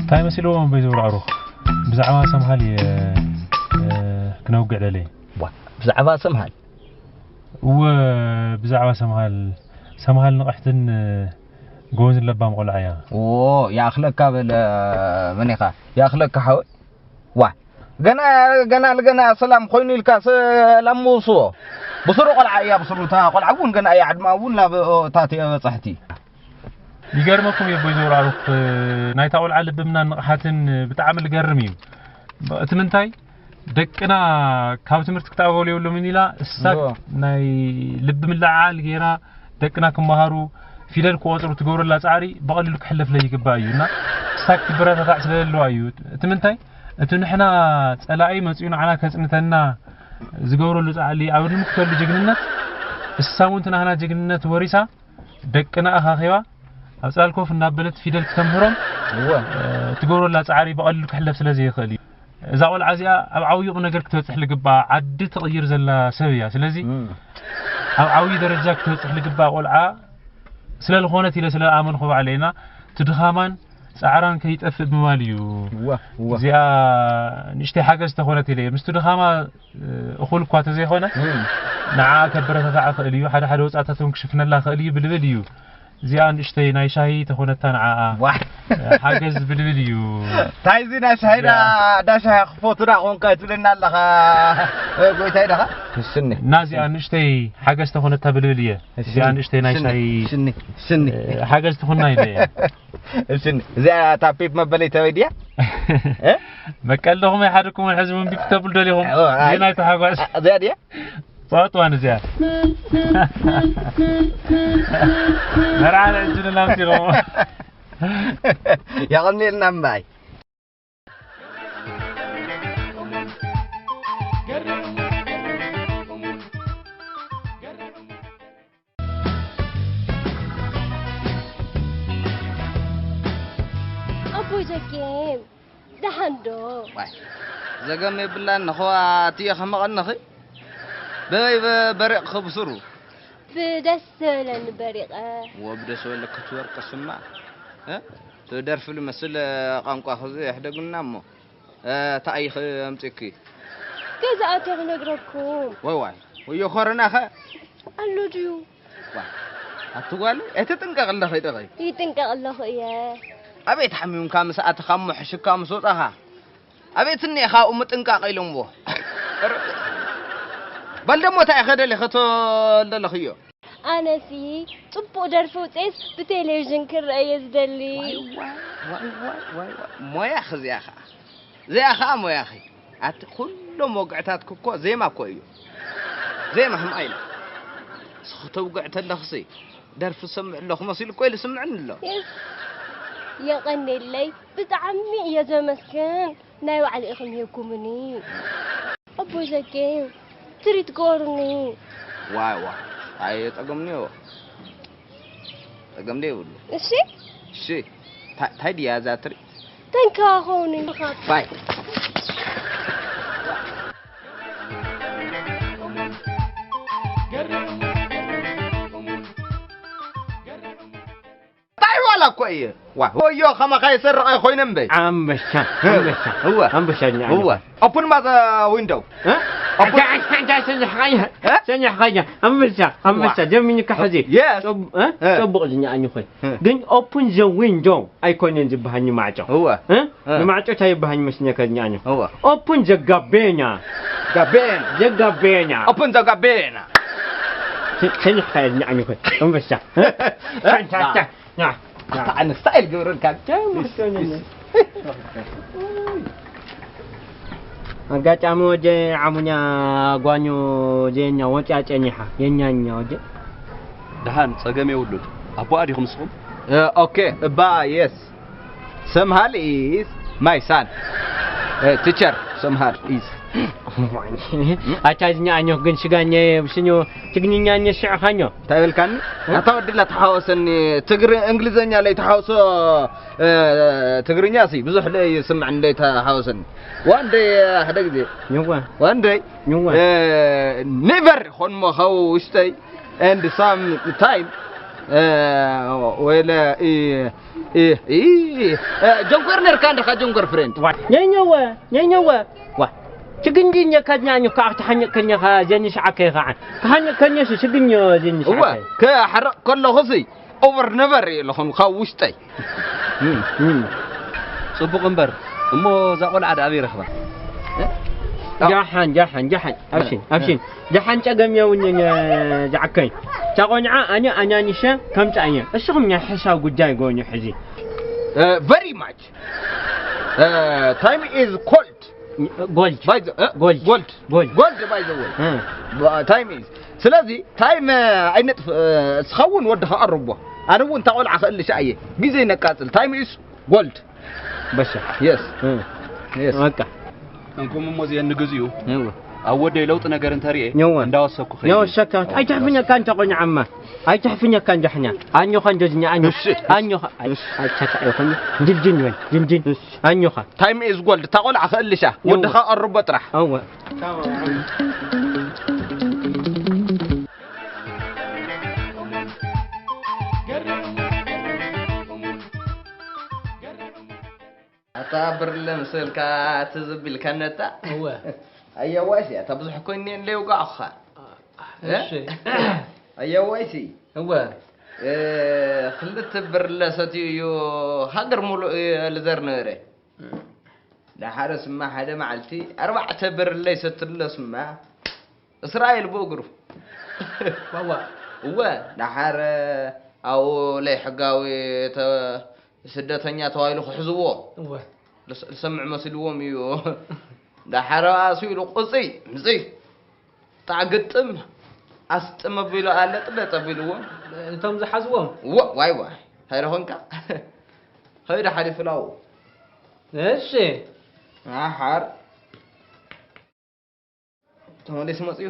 እንታይ መሲልዎም ኣቦይ ዘውራዕሩኽ? ብዛዕባ ሰምሃል እየ፣ እ፣ ክነውግዕ ደለየ። ዋ፣ ብዛዕባ ሰምሃል? እወ፣ ብዛዕባ ሰምሃል። ሰምሃል ንቕሕትን፣ እ፣ ጎበዝን ለባም ቆልዓ እያ። ዎ፣ ይኣኽለካ በል፣ መን ኢኻ? ይኣኽለካ ሓወይ። ዋ፣ ገና፣ ገና ንገና ሰላም ኮይኑ ኢልካ ሰላም ምውስዎ። ብስሩ ቆልዓ እያ፣ ብስሩ እታ ቆልዓ እውን ገና እያ፣ ዕድማ እውን ናብ ኦታት እያ በጻሕቲ። ይገርመኩም እዩ ኣቦይ ዘውራሩኽ፣ ናይታ ቆልዓ ልብምና ንቕሓትን ብጣዕሚ ልገርም እዩ። እቲ ምንታይ ደቅና ካብ ትምህርቲ ክትኣበሉ የብሎምን ኢላ እሳ እዎ። ናይ ልቢ ምልዕዓል ገይራ ደቅና ክመሃሩ ፊደል ክቆፅሩ ትገብረላ ፃዕሪ ብቐሊሉ ክሕለፍለ ይግባእ እዩ እና እሳ ክትበረታታዕ ስለዘለዋ እዩ። እቲ ምንታይ እቲ ንሕና ፀላኢ መፂኡ ንዓና ከፅንተና ዝገብረሉ ፃዕሊ ኣብ ድምክተሉ ጅግንነት እሳ እውን ትናህና ጅግንነት ወሪሳ ደቅና ኣኻኺባ ኣብ ጽላል ኮፍ እናበለት ፊደል ክተምህሮም እወ። እ፣ ትገብረላ ጻዕሪ ብቐሊሉ ክሕለፍ ስለ ዘይኽእል እዩ። እዛ ቆልዓ እዚኣ ኣብ ዓብዪ ቁም ነገር ክትበጽሕ ልግባ ዓዲ ትቕይር ዘላ ሰብ እያ። ስለዚ እም። ኣብ ዓብዪ ደረጃ ክትበጽሕ ልግባ ቆልዓ ስለ ዝኾነት ኢለ ስለ ኣመንኹ ባዕለይና እቲ ድኻማን ጻዕራን ከይጠፍእ ብምባል እዩ። እወ፣ እወ። እዚኣ ንእሽተይ ሓገዝ ተኾነት ኢለ እየ። ምስቲ ድኻማ እኹል እኳ ተዘይኮነ እም። ንዓ ከበረታታዓ ክእል እዩ ሓደ ሓደ ወፃእታት እውን ክሽፍነላ ክእል እዩ ብልብል እዩ። እዚኣ ንእሽተይ ናይ ሻሂ ተኾነታ ንዓኣ ዋሕ። ሓገዝ ብልብል እዩ። እንታይ እዚ ናይ ሻሂ ዳ- እዚኣ- ዳ ሻሂ ክፎቱ ዳ ኮንካ ትብለና ኣለኻ? ጎይታይ ደኻ? ስኒ እና እዚኣ ንእሽተይ ሓገዝ ተኾነታ ብልብል እየ። እዚኣ ንእሽተይ ናይ ስኒ ሻሂ ስኒ ስኒ ሓገዝ ትኹና ኢለ እየ። እሺ፣ እዚኣ እታ ፒፕ መበለይ ተበይ ድያ? እ? መቀለኹም ኣይሓደኩም ሕዚ እውን ቢፕ ተብሉ ደሊኹም። ኦ፣ ኣይ። ግን ኣይተሓጓስ። እዚኣ ድያ? ጸዋጥዋን እዚኣ። መርዓ ንዕጅልና ምሲልኹም። የቐንየልና እምበኣይ። ኣቦይ ዘጌም፣ ደሓን ዶ? ዋይ፣ ዘገም የብላን፣ ንኸዋ እትየ ከመቐንኺ? በበይ በ-፣ በሪቕኺ ብስሩ? ብደስ ዝበለኒ በሪቐ። ወ ብደስ በለኪ ትበርቂ ስማ፣ እ? እቲ ደርፊ ልመስል ቋንቋኺ እዚ የሕደግና እሞ፣ እ፣ እንታይ ኢኺ ኣምጺእኪ? ገዛ ኣትየ ክነግረኩም። ዋይ፣ ዋይ፣ ወዮ ኮረናኸ? ኣሎ ድዩ? ዋ፣ ኣቲ ጓል፣ ኣይትጥንቀቕ ኣለኺ ደኺ? ይጥንቀቕ ኣለኹ እየ። ኣበይ ተሓሚምካ ምስ ኣተኻ እሞ ሕሽካ ምስ ወጻኻ? ኣበይ ትኒኤኻ ኣብኡ ምጥንቃቕ ኢሎምዎ? በል ደሞ እንታይ ኢኸ ደሊኺ ትበል ዘለኽዮ? ኣነሲ ጽቡቕ ደርፊ ውፅኤስ ብቴሌቪዥን ክረአ እየ ዝደሊ። ዋይ፣ ዋይ፣ ዋይ፣ ዋይ፣ ዋይ፣ ዋይ። ሞያኺ እዚኣ ኸዓ። እዚኣ ኸዓ ሞያኺ። ኣቲ ኩሎም ወግዕታትኪ እኮ ዜማ እኮ እዩ። ዜማ ህምኣ ኢለ። ንስኺ ተውግዕ ተለኽሲ ደርፊ ዝሰምዕ ኣለኹ መሲሉ እኮ ኢሉ ስምዕኒ ኣሎ። የስ። የቐኔለይ። ብጣዕሚ እየ ዘመስግን። ናይ ባዕሉ ኢኹም ሂብኩምኒ። ኣቦይ ዘጌ፣ ትሪት ግበሩኒ። ዋይ፣ ዋይ። ኣየ ጸገም እኒኦ። ጸገም ደይብሉ። እሺ? እሺ። ታ-፣ ታይ ድያ እዛ ትሪት? ተንከባኸቡኒ። ባይ። ታይ ዋላ እኮ እየ። ዋ፣ ወዮ ከማኻ የሰርቕ ኣይኮይነ እምበይ። ኣንበሳ፣ ኣንበሳ። እወ። ኣንበሳ እኛ እወ። Open ማዘ window። እ? Open። ኣንታ፣ ኣንታ፣ ኣንታ፣ ሰኒሕኻያ። እ? ሰኒሕኻያ። ኣንበሳ፣ ኣንበሳ። ዋ። ጀሚንካ ሕዚ። Yes። ጸብ-፣ እ? እ። ጸቡቕ ዝኛ ኣኝ ኾይ። እ። ግን open the window ኣይኮነን ዝበሃልኒ ማዕጾ። እወ። እ? እ። ንማዕጾ እንታይ ይበሃልኒ መስለካ ዝኛ ኣኝ? እወ። Open the ጋቤና። ጋቤና። ዘጋቤና። Open the ጋቤና። ሰ-፣ ሰኒሕኻያ ዝኛ ኣኝ ኾይ። ኣንበሳ። እ? እ? ኣንታ፣ ኣንታ። ና፣ ና። ኣታ ኣነ ስታይል ገብረልካ። ተመስገን። ኣጋጣሚ ወደ ዓሙኛ ጓኞ ዜኛ ወፂያ ጨኒሓ። የኛኛ ወደ። ደሓን፣ ጸገም የብሉን። ኣቦኣ ዲኹም ንስኹም? እ፣ ኦኬ፣ እባ፣ የስ። ሰምሃል is my son። እ፣ ቲቸር ሰምሃል is ኣቻዝኛ ኣኞ ግን ሽጋኘ ብስኞ ትግርኛ ኘ ሽዕኻኞ። እንታይ በልካኒ? እ? ኣታ ወድላ ተሓወሰኒ። ትግሪ-፣ እንግሊዘኛ ለይተሓወሶ፣ እ፣ ትግርኛ ሲ ብዙሕ ለይስምዕን ለይተሓወሰኒ። One day፣ ሓደ ግዜ። ኝዋ። One day፣ ኝዋ። እ፣ never ኾንሞ ኸው ውሽጠይ and some time ወለ ጀንኮር ነርካ እንደካ ጀንኮር ፍሬንድ። ዋ ኘኘወ ኘኘወ ዋ ችግንጂ ኘካኛ ኘካ ተሓኘ ከኛኻ ጀንሽ ዓከ ኸዓ ተሓኘ ከኛሽ ችግኝ ጀንሽ እወ ዓከ። ከሐረቕ ከለኹ ሲ ኦቨር ነበር የለኹም ካብ ውሽጠይ። ጽቡቕ እምበር እሞ እዛ ቆልዓ ደኣ ኣበይ ረኽባ? ጃሓን ጃሓን ጃሓን ኣብሽን ኣብሽን ጃሓን ጨገም የውኝ ጃዓከይ ቻቆንዓ ኣነ ኣኛኒሸ ከምጻ እየ። እሽኹም ናይ ሕሳብ ጉዳይ ጎኑ ሕዚ። Very much. Time is cold. Gold. By the, uh, Gold. Gold. Gold. Gold, by the way. Time is. ስለዚ ታይም ኣይነጥፍ እስኸውን ወድኻ ቀርቦ። ኣነ እውን እታ ቆልዓ ክእልሻ እየ። ግዜ ነቃጽል። Time is gold. በሻ። Yes. Yes. በቃ። እንኩም እሞ እዚአን ንግዚኡ እወ። ኣብ ወደይ ለውጥ ነገር እንተርኤ እወ። እንዳወሰኩ ኸይድ። እወ፣ ሸካ። ኣይትሕፍኛ ካንተ ቆኛ ዓማ። ኣይትሕፍኛ ካን ጃሕኛ። ኣኞ ኻን ጆጅኛ ኣኞ። እሺ። ኣኞ ኻ-፣ ኣይ-፣ እሺ። ኣይ፣ ቻካ ኣይኾን። ጅልጅን ይበል። ጅልጅን። እሺ። ኣኞ ኻ። Time is gold. እታ ቆልዓ ክእልሻ። እወ። ወድኻ ቀርቦ ጥራሕ። እወ። ኣታ ብርለ ምስልካ ትዝብ ኢልካነታ። እወ። ኣየዋይሲ፣ ኣታ ብዙሕ ኮይኒ እንደ ይውጋዕኻ። እ? እሺ። ኣየዋይሲ። እወ። እ፣ ክልተ ብርለ ሰትዩ እዩ ሃገር ሙሉእ እዩ ልዘር ነበረ። እም። ደሓረ ስማ ሓደ መዓልቲ ኣርባዕተ ብርለ ይሰትሎ ስማ እስራኤል ብእግሩ። ዋዋ። እወ፣ ደሓረ ኣብኡ ለይሕጋዊ ተ-፣ ስደተኛ ተባሂሉ ክሕዝዎ እወ። ልስ-፣ ልሰምዕ መሲልዎም እዩ። ደሓረ ኣሱ ኢሉ ቁፅይ፣ ምፅይ። ጣዕ ግጥም፣ ኣስጥም ኣቢሉ ኣለጥ ለጥ ኣቢልዎም። እቶም ዝሓዝዎም? እወ፣ ዋይ ዋይ። እንታይ ደኾንካ? ኸይዱ ሓሊፉ ላው። እሺ። ኣሓር። ተመሊሱ መጽዩ።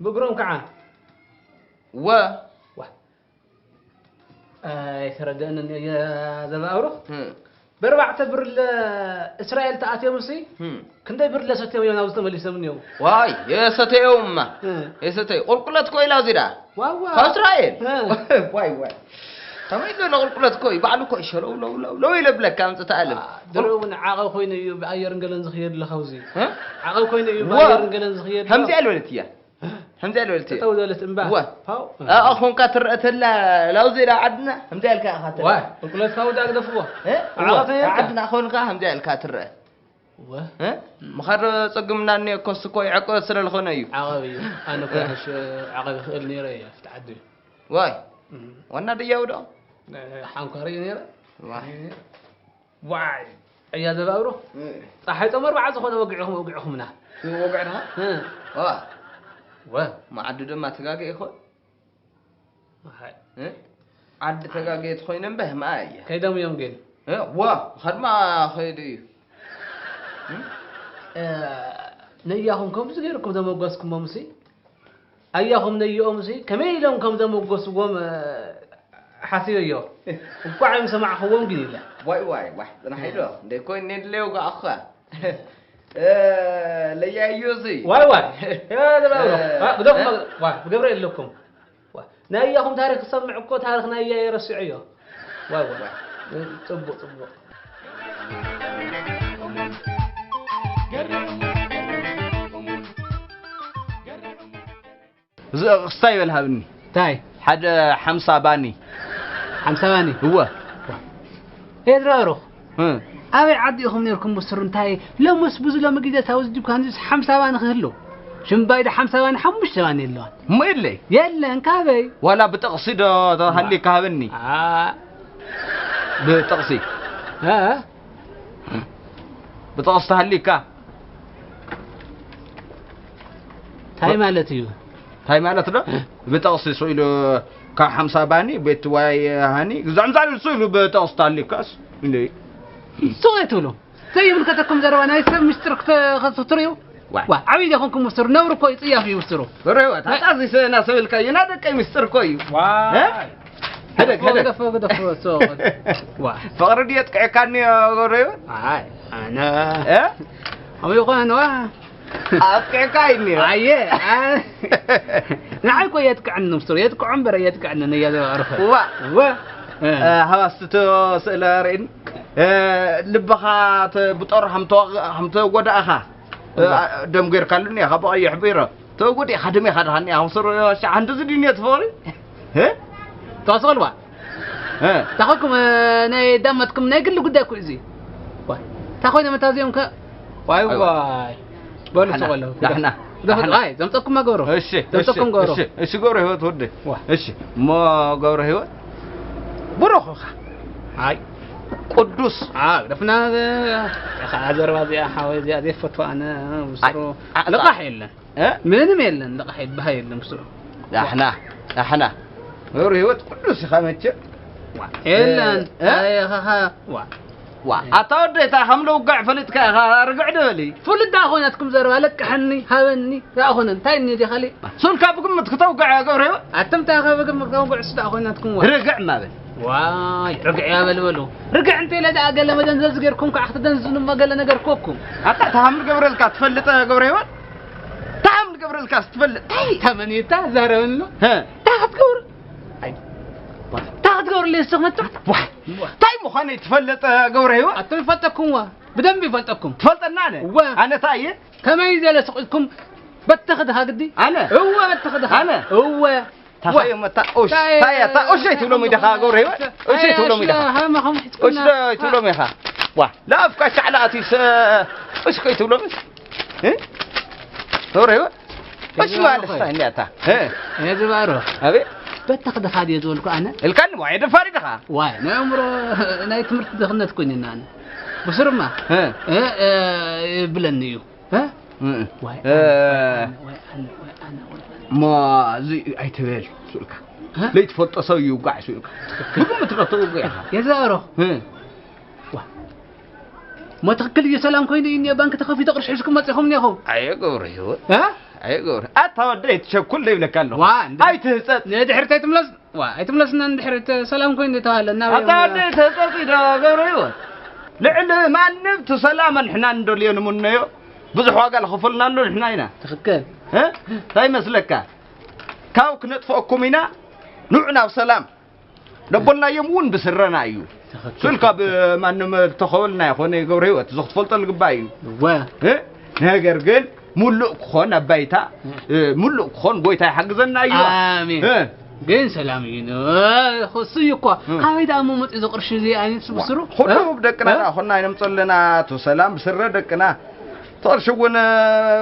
ብእግሮም ከዓ? ወ። ዋ። ኣይተረደእንን እየ ዘባእብሮ። ህም። በርባዕተ ብርለ እስራኤል ተኣትዮም እሲ፣ ህም። ክንደይ ብርለ ሰትዮም እዮም ናብዚ ተመሊሶም እኒኦም? ዋይ፣ የሰተዮምማ። ህም። የሰተዮ። ቁልቁለት ኮይላ እዚዳ። ዋዋ። ካብ እስራኤል? እ። ዋይ፣ ዋይ። ከመይ ዝበለ ቁልቁለት እኮ እዩ። ባዕሉ እኮ እዩ ሸለው፣ ለው፣ ለው፣ ለው ኢለ ብለካ ኣምፅእ ተኣለም። አ፣ ድሮ እውን ዓቐብ ኮይኑ እዩ ብኣየርን ገለን ዝኽየድ ኣሎ ካብዚ። እ? ዓቐብ ኮይኑ እዩ እዋ። ብኣየርን ገለን ዝኽየድ ኣሎ። ከምዚኣ ዝበለት እያ። ከምዚኣ ዝበለት እያ። ጠጠው ዝበለት እምባ። እዋ። ፓው። ኣ፣ ኣ፣ ኾንካ ትረአ ተላ ላውዚ ኢላ ዓድና፣ ከምዚኣ ኢልካ ኢኻ ትረአ። ዋይ፣ ቁልቁለት ካብኡ ደኣ ግደፍዎ። እ? ዓቐብ እዋ። ከየድካ። ዓድና ኾንካ ከምዚኣ ኢልካ ትረአ። እወ። እ? ምኻድ ጸግምና እኒኦ እኮ እሱ እኮ ይዕቆ ስለ ዝኾነ እዩ። ዓቐብ እዩ። ኣነ እኮ ሕሽ ዓቐብ ይኽእል ነይረ እየ ኣብቲ ዓዲ። ዋይ። እም። ዋና ድያው ዶ? እ፣ ሓንኳር እዩ ነይረ። ዋይ። ዋይ። እያ ዘባብሮ። እ። ጸሓይ ጾም ኣርባዓ ዝኾነ ወግዕኹም፣ ወግዕኹምና። ወግዕና? እ። ዋ። ወ። መዓዱ ድማ ተጋገ ይኾን? ኣይ። እ? ዓዲ ተጋገየት ኮይነ እምበ ህምኣ እያ። ከይዶም እዮም ግን። እ? ዋ፣ ኸድማ ኸይዱ እዩ። እ? እ፣ ነያኹም ከምዚ ገይርኩም ዘመጓስኩሞም ሲ? ኣያኹም ነይኦም ሲ? ከመይ ኢሎም ከም ዘመጎስዎም፣ እ፣ ሓሲበዮ። እኳ ኣይምሰማዕኽዎም ግን ኢለ። ዋይ፣ ዋይ፣ ዋይ፣ ጽናሕ ኢሎ። እንደ ኮይነ የድለዮ ጋኣኻ። እ፣ ለያዮ ሲ? ዋይ፣ ዋይ። እ፣ ዘባብሮ። እ፣ ዋ፣ ብደኹም፣ እ? ዋ፣ ብገብረ የለኩም። ዋ፣ ናይ እያኹም ታሪክ ክሰምዕ እኮ ታሪክ ናይ እያ የረስዐዮ። ዋይ፣ ዋይ። ዋይ። ጽቡቕ፣ ጽቡቕ። እዚ ክስታይ በል ሃብኒ። እንታይ? ሓደ ሓምሳ ባኒ። ሓምሳ ባኒ? እወ። ኤድራሮ። እ። ኣበይ ዓዲ ኢኹም ነርኩም ብስሩ? እንታይ ሎምስ ብዙ ሎሚ ግዜ ታውዝ ጅብ ካንዚስ ሓምሳ ባኒ ክህሉ? ሽምባይ ዶ ሓምሳ ባኒ ሓሙሽተ ባኒ የለዋን? እሞ የለይ? የለን፣ ካበይ? ዋላ ብጥቕሲ ዶ ተሃልዩ ካበኒ? ኣ። ብጥቕሲ። እ? ብጥቕሲ ተሃልዩካ? እንታይ ማለት እዩ? እንታይ ማለት ዶ? ብጥቕሲ ስኢሉ ካብ ሓምሳ ባኒ ቤት ዋይ ሃኒ ግዛዕ ምዛዕ ኢሉ ስኢሉ ብጥቕሲ ተሃልዩካስ? እንደ ሱቕ ኣይትብሉ። ዘይምልከተኩም ዘረባ ናይ ሰብ ምስጢር ክተ-፣ ክትትርዩ? ዋይ። ዋ፣ ዓብዪ ዘይኮንኩም ምስጢሩ። ነውሪ እኮ እዩ፣ ጽያፍ እዩ ምስጢሩ። ርህወት፣ ኣታ እዚ ሰ-፣ ናሰብልካዮ፣ ና ደቀይ ምስጢር እኮ እዩ። ዋይ። እ? ሕደግ፣ ሕደግ። ግደፎ፣ ግደፎ፣ ሶ-፣ ዋ። ፍቕሪ ድዮ ጥቂዕካኒ፣ ርህወት? ኣይ፣ ኣነ። እ? ኣበይ ይኾን፣ ዋ? ኣጥቂዕካ እዩ እኒኦ። ኣየ፣ ኣ-፣ ንዓይ እኮ የጥቅዕኒ ምስጢሩ፣ የጥቅዖ እምበር የጥቅዕኒ እያ ዘባርኸ። እዋ። እወ። እ። እ፣ ሃዋስቶ ስእለ ርእን፣ እ፣ ልብኻ ተ-፣ ብጦር ሃምተዋግ-፣ ሃምተጎዳእኻ፣ እ፣ እዋ። ኣ-፣ ደም ጌርካሉ እኒኻ ብቐይሕ ቢሮ። ተጎዲእኻ ደሜኻ ድኻ እኒኻ ምስጢሩ ሻ-፣ ሓንቲ ዝድንዮ ትፈሪ? እ? ተዋስኦ ልዋ። እ። ታኸኩም፣ እ፣ ናይ ዳመትኩም ናይ ግሊ ጉዳይ እኮ እዩ እዚ። ዋይ። ታኾይ ነመታዚኦም ከ-፣ ዋይ፣ ኣይዋ። ዋይ። በሉ ሓና፣ ጽቆሎ። ዳሕና፣ ዳሕና። ኣይ፣ ዘምጸኩም ገብሮ። እሺ፣ ዘምጸኩም እሺ፣ ገብሮ። እሺ፣ እሺ፣ ገብረ ህይወት ወዲ። ዋ። እሺ፣ እሞ ገብረ ህይወት ብሩኽ ኢኻ። ኣይ። ቅዱስ። ኣይ፣ ደፍና፣ እ፣ ኸዓ ዘረባ እዚኣ ሓወይ እዚኣ ዘይፈትዋ ኣነ፣ ምስሩ ኣይ፣ ኣይ፣ ልቓሕ የለን። እ? ምንም የለን፣ ልቓሕ ይበሃል የለን ምስሩ። ዳሕና፣ ዳሕና። ገብረ ህይወት ቅዱስ ኢኻ መቸም። ዋ፣ የለን። እ? ኣይ፣ ኸ-፣ ኸ-፣ ዋ። ዋ፣ ኣታ ወደይ፣ እታ ከም ለውጋዕ ፈሊጥካ ኢኻ፣ ርግዕ ዶ በሊ። ፍሉጥ ደኣ ኮይናትኩም ዘረባ፣ ለቅሐኒ፣ ሃበኒ፣ ደኣ ኾነ፣ እንታይ እኒ ዲኻ ሊ? ሱልካ ብግምት ክተውግዕ እያ፣ ገብረ ህይወት። ኣቱም እንታይ ከ ብግምት ክተውግዕ እሱ ደኣ ኮይናትኩም ዋ? ርግዕ ማበል። ዋይ፣ ርግዕ እያ በል በሉ። ርግዕ እንተ ኢለ ደኣ ገለ መደንዘዚ ጌርኩም ከዓ ክትደንዝኑ እሞ ገለ ነገር ኮኩም። ኣታ፣ እታ ሃምል ገብረልካ ትፈልጥ፣ ገብረ ህይወት? እታ ሃምል ገብረልካ ትፈልጥ? እንታይ? ተመን እታ ዛረበኒ ኣሎ። ሀ። እንታይ ክትገብሩ? ኣይ፣ እንታይ ክትገብሩ? ሌስ ትኽመታ? ዋ፣ እንታይ ምዃነይ ትፈልጥ፣ ገብረ ህይወት? ኣቱም ይፈልጠኩም ዋ። ብደንብ ይፈልጠኩም። ትፈልጠና ኣነ? እወ። ኣነ እንታይ እየ? ከመይ ዘለ ስቕ ኢልኩም በተኽ ድኻ ግዲ? ኣነ? እወ፣ በተኽ ድኻ። ኣነ? እወ። ታኸዮ መታ ኦሽ፣ ታይ-፣ ታያ፣ ታ ኦሽ ኣይትብሎም ኢኻ ገብረ ህይወት? ኦሽ ኣይ፣ ኣይትብሎም ኣሽ፣ ኢኻ? ሃማ ኸም ሒዝኩና። ኦሽ ዶ ኣይትብሎም ኢኻ? ዋ፣ ለኣፍካ ሻዕላ ኣትዩ ሰ-፣ ኦሽ ከይትብሎም። እ? ገብረ ህይወት? ኦሽ ማለት እንታይ እንዲያታ? እ? እኔ ዝባሮ። ኣቤት። በተኽ ድኻ ድየ ዝበልኩ ኣነ? ኢልካኒ፣ ዋይ፣ ደፋሪ ድኻ? ዋይ፣ ናይ ኣእምሮ፣ ናይ ትምህርቲ ድኽነት ኮይንና ኣነ። ብስሩማ? እ? እ፣ እ፣ ይብለኒ እዩ። እ? እ። ዋይ እ። ኣነ፣ ዋይ ኣነ፣ ዋይ ኣነ፣ ዋይ ኣነ፣ ዋይ ኣነ። እሞ እዚ ኣይትበል፣ ስኡልካ። እ? ለይትፈልጦ ሰብ ይውጋዕ፣ ስኡልካ። ትኽክል። ብግምት ዶ ትውግዕ ኢኻ? የዛሮ። እ። ዋ። እሞ ትኽክል እዩ፣ ሰላም ኮይኑ እዩ፣ እኒኦ ባንክ ተኸፊቱ ቅርሺ ሒዝኩም መጺኹም እኒኹም። ኣየ ገብረ ህይወት። እ? ኣየ ገብረ። ኣታ ወደይ ትሸኩል ዶ ይብለካ ኣለኹ? ዋ፣ እንደ-፣ ኣይትህጸጽ። ንድሕሪት ኣይትምለስ። ዋ፣ ኣይትምለስና እንድሕር እቲ ሰላም ኮይኑ ዝተባሃለ፣ እናበይ ኣታ እሞ ወደይ ተጸጺ ዶ ገብረ ህይወት? ልዕሊ ማንም እቲ ሰላም ንሕና እንደልዮ ንምነዮ። ብዙሕ ዋጋ ዝኸፈልናሉ ንሕና ኢና። ትኽክል። እ? እንታይ ይመስለካ? ካብ ክነጥፍአኩም ኢና፣ ንዑ ናብ ሰላም። ደቦልናዮም እውን ብስረና እዩ። ትኽክል። ስልካ ብማንም ዝተኸበልና ይኾነ ገብረ ህይወት፣ እዚ ክትፈልጦ ዝግባእ እዩ። እወ። እ? ነገር ግን ሙሉእ ክኾን ኣብ ባይታ፣ እ፣ ሙሉእ ክኾን ጎይታ ይሓግዘና እዩ። ኣሜን። እ። ግን ሰላም እዩ ን-፣ እ፣ እሱ እዩ እኮ። እ። ካበይ ደኣ እሞ መፂኡ እዚ ቅርሺ እዚ ዓይነት ስብስሩ? ኩሉ እ? ደቅና እ? ደኣ ኮና ኣይነምፀለና፣ እቱ ሰላም ብስረ ደቅና። እቲ ቅርሺ እውን፣ እ፣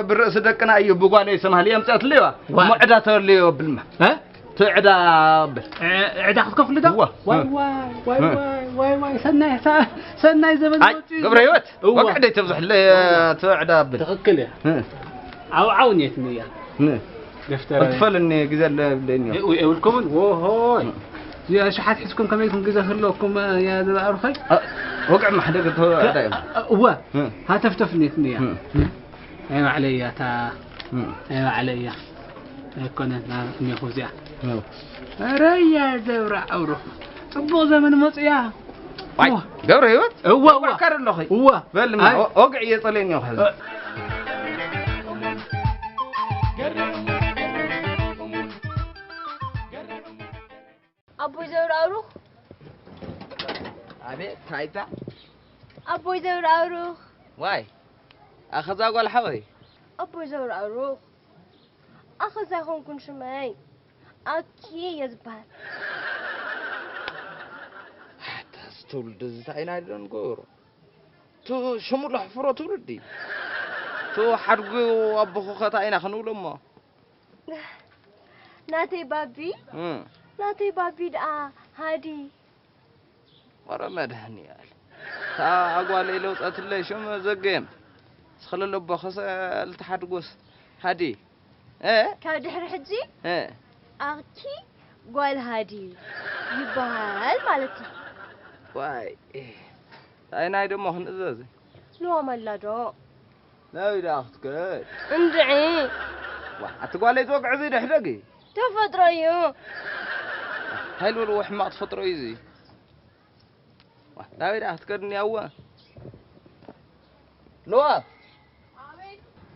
ብርእሲ ደቅና እዩ። ብጓለይ ሰማህሊ ኣምፅኣትለይዋ። ዋ። እሞ ዕዳ ተልዮ ብልማ። እ? እቲ ዕዳ ብል። ዕ-፣ ዕዳ ክትከፍሉ ዶ? እዋ። ዋይ፣ እ። ዋይ፣ ዋይ፣ እ። ዋይ፣ ዋይ፣ ዋይ፣ ሰናይ፣ ሰ-፣ ሰናይ ዘመን ኣይ፣ መፂኡ። ገብረ ህይወት፣ እዋ። ወግዒ ደይ ተብዝሕለ፣ እዋ። እቲ ዕዳ ብል። ትኽክል እያ። እ። ዓው፣ ዓው ኔት እያ። እ። ደፍተር። እንትፈልኒ ግዜ ኣለ ብለኒ። እ፣ እ፣ የብልኩምን? ወሆይ። እ። እዚኣ ሸሓት ሒዝኩም ከመይ ኢልኩም ግዜ ክህልወኩም፣ እ፣ እያ ዝብኣርኸይ? እ፣ ወግዒ ማሕደግ እቶ እ፣ ዕዳ እዩ። እ፣ እዋ። እ። ሃተፍተፍ ኔት እያ። እ። ናይ ባዕለይ እያ እታ። እ። ናይ ባዕለይ እያ። ኣይኮነን፣ ናብ እኒኹ እዚኣ። እ። ኧረ እያ ዘብራ ኣውሮ። ጽቡቕ ዘመን መጽያ። ዋይ፣ እዋ። ገብረ ህይወት? እዋ፣ እዋ። እዋ፣ ካር ኣለኹ። እዋ። በል፣ ኣይ። ወ-፣ ወግዒ እየ ጸልየኒ እየ፣ ሕዚ። እዋ። ኣቦይ ዘብራብሩኽ። ኣቤት፣ ታይታ። ኣቦይ ዘብራብሩኽ። ዋይ፣ ኣኸዛ ጓል ሓወይ። ኣቦይ ዘብራብሩኽ። ኣኸዛ ኣይኮንኩን ሽመይ። ኣኪ እየ ዝበሃል። ኣታ፣ እዚ ትውልዲ እዚ እንታይ ኢና ኢልና ንገብሮ? እቲ ሽሙ ለሕፍሮ ትውልዲ። እቲ ሓድጉ ኣቦኹ ከ እንታይ ኢና ክንብሎ እሞ? ናተይ ባቢ፣ እ። ናተይ ባቢ ደኣ ሃዲ። ወረ መድሃኒኣል። እታ ጓለይ ለውጸትለይ ሽም ዘገየም። ስኸለለ ኣቦኸሰ ልትሓድጎስ ሃዲ። እ? ካብ ድሕሪ ሕጂ እ። ኣኪ ጓል ሃዲ ይበሃል ማለት እዩ። ዋይ፣ እንታይ ናይ ደሞ ክንእዘዝ? ልዋም ኣላ ዶ? ናበይ ደኣ ክትከድ? እንድዒ። ዋ፣ ኣቲ ጓለይ፣ እዚ ወግዒ እዚ ደሕደጊ። ተፈጥሮ እዩ። እንታይ ዝበልዎ ሕማቕ ተፈጥሮ እዩ እዚ? ዋ፣ ናበይ ደኣ ክትከድ እኒኣዋ? ልዋ።